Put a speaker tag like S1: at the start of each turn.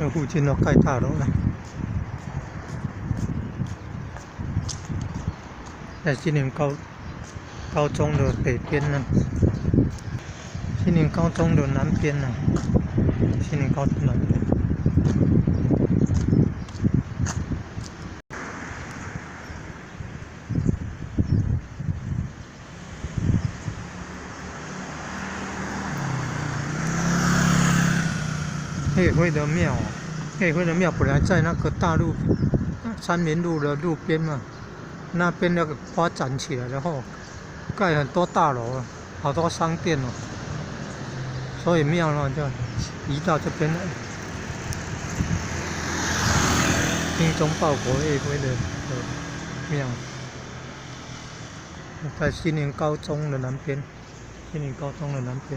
S1: 那附近都蓋大樓了。在新營高中的北邊呢，新營高中的南邊呢，新營高中南邊。葉飛的廟，葉飛的廟本來在那個大陸三民路的路邊嘛，那邊那個發展起來然後蓋很多大樓，好多商店哦，所以廟呢就移到這邊來。精忠報國葉飛的廟，在新營高中的南邊，新營高中的南邊。